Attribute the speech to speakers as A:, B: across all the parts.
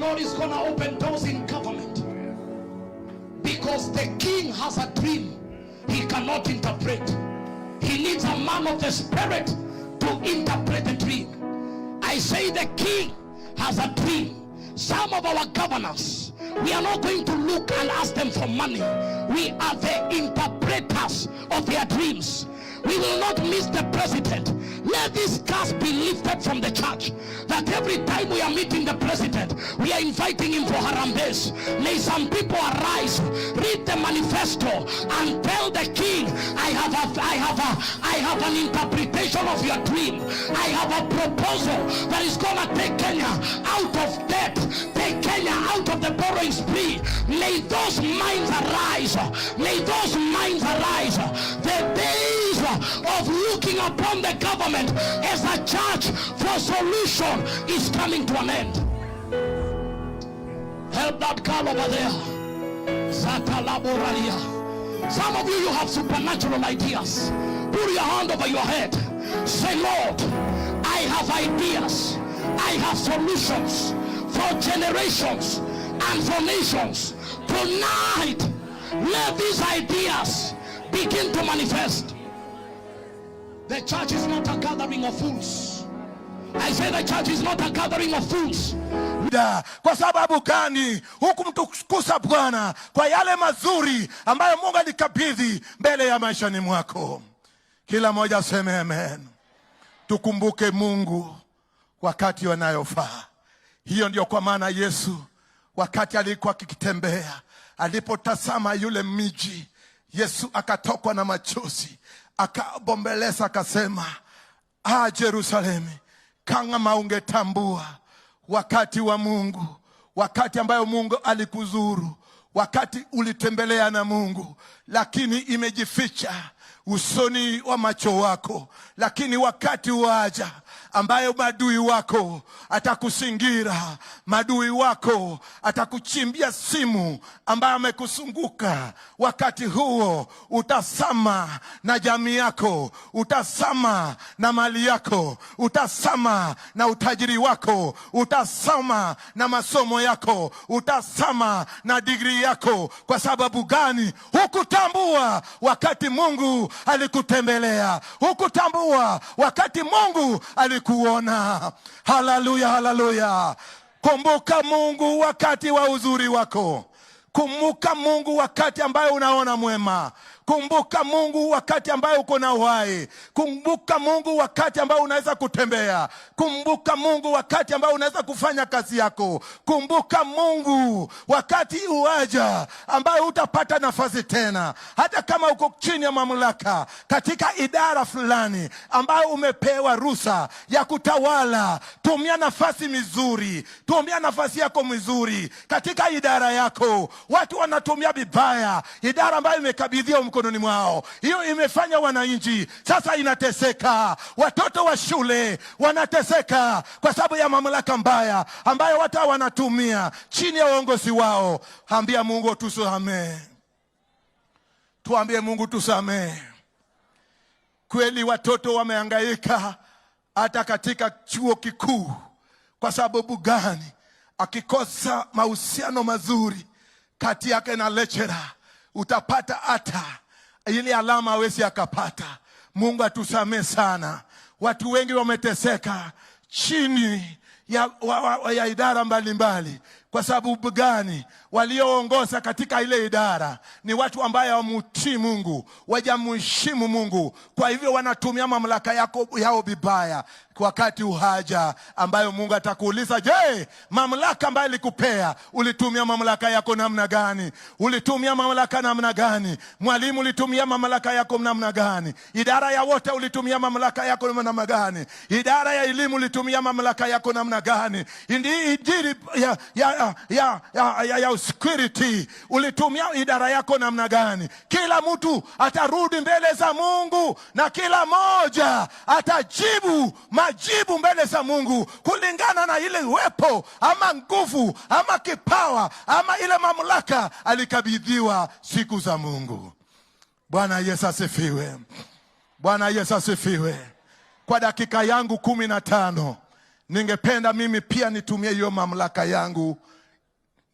A: Lord is gonna open doors in government. Because the king has a dream he cannot interpret. He needs a man of the spirit to interpret the dream. I say the king has a dream. Some of our governors, we are not going to look and ask them for money. We are the interpreters of their dreams. We will not miss the president. Let this curse be lifted from the church, that every time we are meeting the president, we are inviting him for harambees. May some people arise, read the manifesto, and tell the king, I have an interpretation of your dream. I have a proposal that is gonna take Kenya out of debt, take Kenya out of the borrowing spree." May those minds arise. May those minds arise. The days of looking upon the government as a church for solution is coming to an end. Help that girl over there. Zatalaboralia. Some of you, you have supernatural ideas. Put your hand over your head. Say, "Lord, I have ideas. I have solutions for generations and for nations. Tonight, let these ideas begin to manifest." The church is not a gathering of fools. I say the church is not a gathering of fools.
B: Da. Kwa sababu gani? Hukumtukuza Bwana kwa yale mazuri ambayo Mungu alikabidhi mbele ya maishani mwako. Kila mmoja aseme amen. Tukumbuke Mungu wakati wanayofaa. Hiyo ndio kwa maana Yesu wakati alikuwa akitembea, alipotazama yule miji, Yesu akatokwa na machozi, akabombeleza, akasema, "Ah, Jerusalemu, kama ungetambua wakati wa Mungu, wakati ambayo Mungu alikuzuru, wakati ulitembelea na Mungu, lakini imejificha usoni wa macho wako, lakini wakati waja ambayo madui wako atakusingira, madui wako atakuchimbia simu ambayo amekusunguka. Wakati huo utasama na jamii yako, utasama na mali yako, utasama na utajiri wako, utasama na masomo yako, utasama na digrii yako. Kwa sababu gani? Hukutambua wakati Mungu alikutembelea, hukutambua wakati Mungu alikuona. Haleluya, haleluya! Kumbuka Mungu wakati wa uzuri wako. Kumbuka Mungu wakati ambayo unaona mwema. Kumbuka Mungu wakati ambayo uko na uhai. Kumbuka Mungu wakati ambao unaweza kutembea. Kumbuka Mungu wakati ambao unaweza kufanya kazi yako. Kumbuka Mungu wakati uaja ambayo utapata nafasi tena, hata kama uko chini ya mamlaka katika idara fulani ambayo umepewa ruhusa ya kutawala. Tumia nafasi mizuri, tumia nafasi yako mizuri katika idara yako. Watu wanatumia vibaya idara ambayo imekabidhiwa mkononi mwao. Hiyo imefanya wananchi sasa inateseka, watoto wa shule wanateseka kwa sababu ya mamlaka mbaya ambayo watu wanatumia chini ya uongozi wao. Ambia Mungu tusamee, tuambie Mungu tusamee. Kweli watoto wamehangaika hata katika chuo kikuu. Kwa sababu gani? Akikosa mahusiano mazuri kati yake na lecturer, utapata hata ile alama hawezi akapata. Mungu atusamee sana. Watu wengi wameteseka chini ya idara mbalimbali. Kwa sababu gani? Walioongoza katika ile idara ni watu ambaye hawamutii Mungu, wajamheshimu Mungu. Kwa hivyo wanatumia mamlaka yao vibaya. Wakati uhaja ambayo Mungu atakuuliza, "Je, mamlaka ambayo ilikupea ulitumia mamlaka yako namna gani? Ulitumia mamlaka namna gani? Mwalimu, ulitumia mamlaka yako namna gani? Idara ya wote, ulitumia mamlaka yako namna gani? Idara ya elimu, ulitumia mamlaka yako namna gani? Injili ya security, ulitumia idara yako namna gani?" Kila mtu atarudi mbele za Mungu na kila moja atajibu majibu mbele za Mungu kulingana na ile uwepo ama nguvu ama kipawa ama ile mamlaka alikabidhiwa siku za Mungu. Bwana Yesu asifiwe. Bwana Yesu asifiwe. Kwa dakika yangu 15 Ningependa mimi pia nitumie hiyo mamlaka yangu,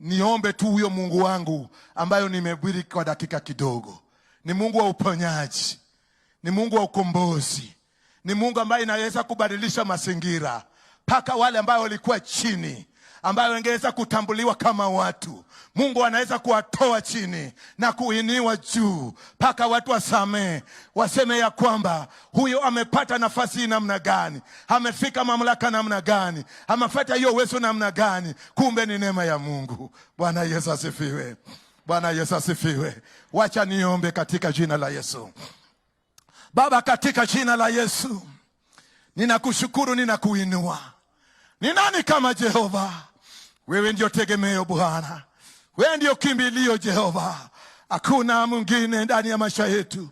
B: niombe tu huyo Mungu wangu ambayo nimehubiri kwa dakika kidogo. Ni Mungu wa uponyaji, ni Mungu wa ukombozi, ni Mungu ambaye inaweza kubadilisha mazingira mpaka wale ambao walikuwa chini, ambayo wangeweza kutambuliwa kama watu. Mungu anaweza kuwatoa chini na kuiniwa juu mpaka watu wasamee, waseme ya kwamba huyo amepata nafasi hii namna gani, amefika mamlaka namna gani, amepata hiyo uwezo namna gani. Kumbe ni neema ya Mungu. Bwana Yesu asifiwe. Bwana Yesu asifiwe. Wacha niombe katika jina la Yesu. Baba, katika jina la Yesu ninakushukuru, ninakuinua. Ni nani kama Jehova? Wewe ndio tegemeo Bwana, wewe ndio kimbilio Jehova. Hakuna mwingine ndani ya maisha yetu,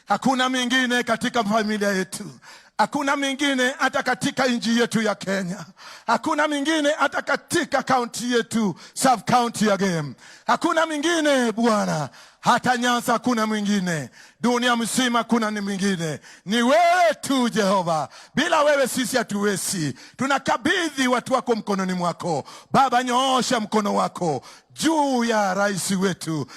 B: hakuna mwingine katika familia yetu, hakuna mwingine hata katika nchi yetu ya Kenya, hakuna mwingine hata katika kaunti yetu, sub county ya Gem, hakuna mwingine Bwana, hata Nyanza hakuna mwingine, dunia mzima kuna ni mwingine, ni wewe tu Jehova. Bila wewe sisi hatuwezi. Tunakabidhi watu wako mkononi mwako Baba, nyoosha mkono wako juu ya rais wetu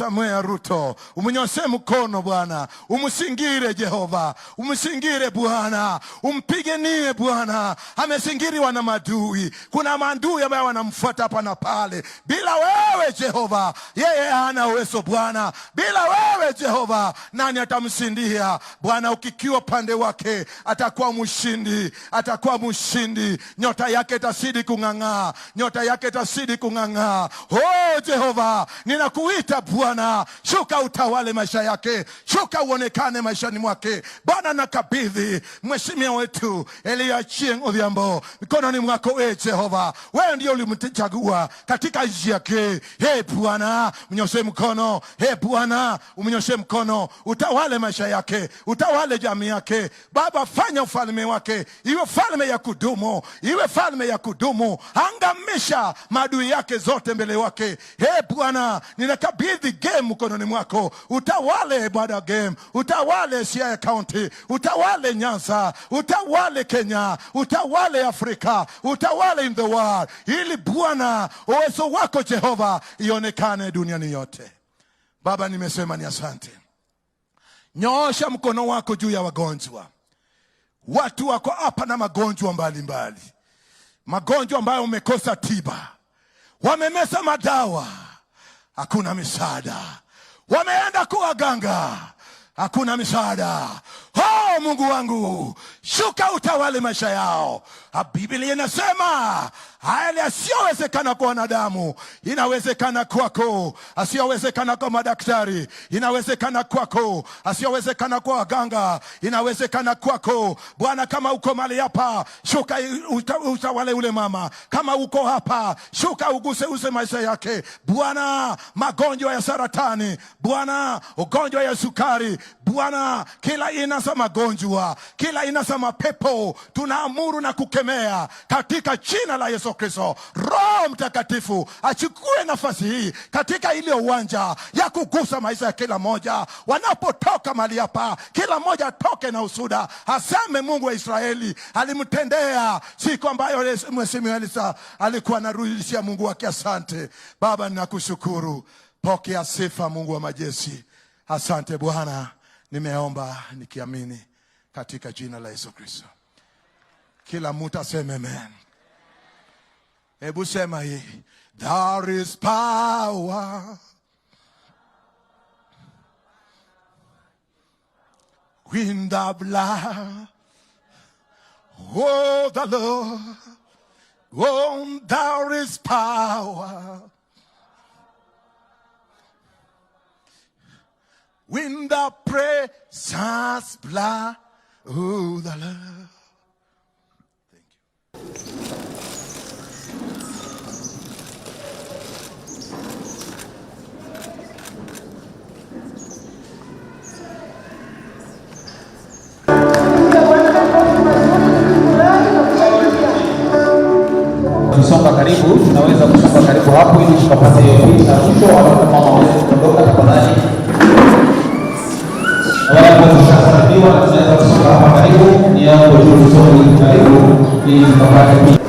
B: Mwea Ruto, umnyoshe mkono Bwana, umsingire Jehova, umsingire Bwana, umpiganie Bwana. Amesingiriwa na madui, kuna maadui ambayo wanamfuata hapa na pale. Bila wewe Jehova, yeye hana uwezo Bwana. Bila wewe Jehova, nani atamshindia Bwana? Ukikiwa pande wake atakuwa mshindi, atakuwa mshindi. Nyota yake itazidi kung'ang'aa, nyota yake itazidi kung'ang'aa. Oh Jehova, ninakuita Bwana, shuka utawale maisha yake, shuka uonekane maishani mwake Bwana. Nakabidhi mheshimiwa wetu Elia Achieng Odhiambo mikononi mwako, e Jehova, wewe ndio ulimchagua katika nchi yake. He Bwana, mnyoshe mkono. He Bwana, umnyoshe mkono, utawale maisha yake, utawale jamii yake Baba. Fanya ufalme wake iwe falme ya kudumu, iwe falme ya kudumu. Angamisha maadui yake zote mbele wake. He Bwana, ninakabidhi Gem mkononi mwako, utawale Bwana Gem, utawale Siaya County, utawale Nyanza, utawale Kenya, utawale Afrika, utawale in the world, ili Bwana uwezo wako Jehova ionekane duniani yote. Baba, nimesema ni asante. Nyoosha mkono wako juu ya wagonjwa. Watu wako hapa na magonjwa mbalimbali, magonjwa ambayo umekosa tiba, wamemeza madawa, hakuna misaada, wameenda kwa waganga, hakuna misaada. Oh, Mungu wangu, shuka utawale maisha yao. Biblia inasema haya yasiyowezekana kwa wanadamu inawezekana kwako, asiyowezekana kwa madaktari inawezekana kwako, asiyowezekana kwa waganga inawezekana kwako. Bwana, kama uko mahali hapa, shuka utawale ule mama. Kama uko hapa, shuka uguse use maisha yake Bwana. Magonjwa ya saratani Bwana, ugonjwa ya sukari Bwana, kila aina za magonjwa, kila aina za mapepo tunaamuru na kukemea katika jina la Yesu Kristo. Roho Mtakatifu achukue nafasi hii katika ile uwanja ya kugusa maisha ya kila mmoja. Wanapotoka mahali hapa, kila mmoja atoke na ushuhuda, aseme Mungu wa Israeli alimtendea siku ambayo Mheshimiwa Elisa alikuwa anarudishia Mungu wake. Asante Baba, ninakushukuru. Pokea sifa, Mungu wa majeshi. Asante Bwana, nimeomba nikiamini katika jina la Yesu Kristo. Kila mtu aseme amen. Hebu sema hii, there is power in the blood of the Lord. Oh, there is power in the precious blood of the Lord. Thank you.
C: Tusonga karibu, tunaweza kusonga karibu hapo ili tukapate hiyo picha mwisho, alafu mama aweze kuondoka tafadhali. Na wale ambao tushapata kuhesabiwa na tunaweza kusonga hapa karibu. Ni yangu tu tusonge karibu ili tukapate picha.